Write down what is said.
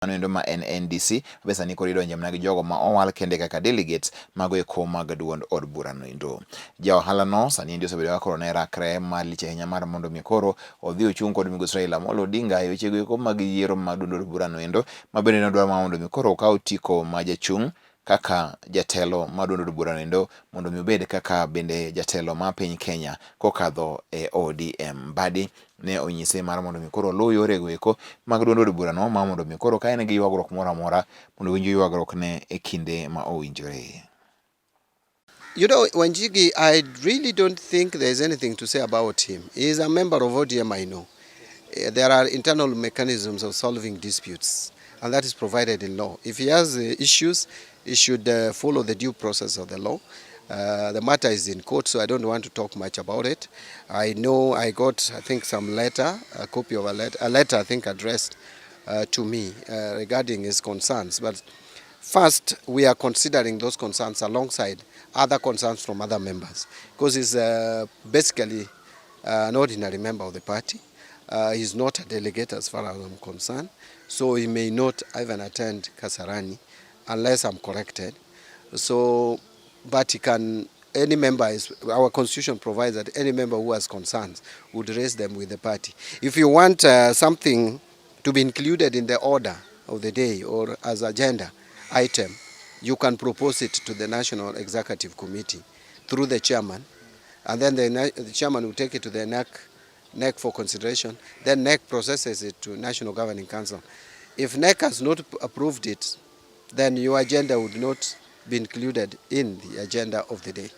Mano endo ma en NDC be sani koro idonje mana gi jogo ma owal kende kaka delegates mago eko mag duond od burano endo. Ja ohala no sani endi osebedo ka koro ne rakre malich ahinya mar mondo mi koro odhi ochung' kod migosi Raila Amolo Odinga e wechego eko mag yiero mag duond od burano endo ma bende nodwaro mar mondo mi koro okaw otiko ma jachung' kaka jatelo mar duond od burano endo mondo mi obed kaka bende jatelo ma piny Kenya kokadho e ODM. Mbadi ne onyise mar mondo mi koro oluw yorego eko mag duond od burano mar mondo mi koro ka en gi ywagruok moro amora mondo owinj ywagruok ne e kinde ma owinjore. Wanjigi, I really don't think there's anything to say about him. He is a member of ODM, I know. There are internal mechanisms of solving disputes, and that is provided in law. If he has issues, he should follow the due process of the law. The matter is in court, so I don't want to talk much about it. I know I got, I think, some letter, a copy of a letter I think addressed to me regarding his concerns. But first, we are considering those concerns alongside other concerns from other members, because he's basically an ordinary member of the party. He's not a delegate as far as I'm concerned, so he may not even attend Kasarani unless I'm corrected. So, but he can, any member is, our constitution provides that any member who has concerns would raise them with the party. If you want something to be included in the order of the day or as agenda item, you can propose it to the National Executive Committee through the chairman, and then the chairman will take it to the NEC for consideration. Then NEC processes it to National Governing Council. If NEC has not approved it, then your agenda would not be included in the agenda of the day.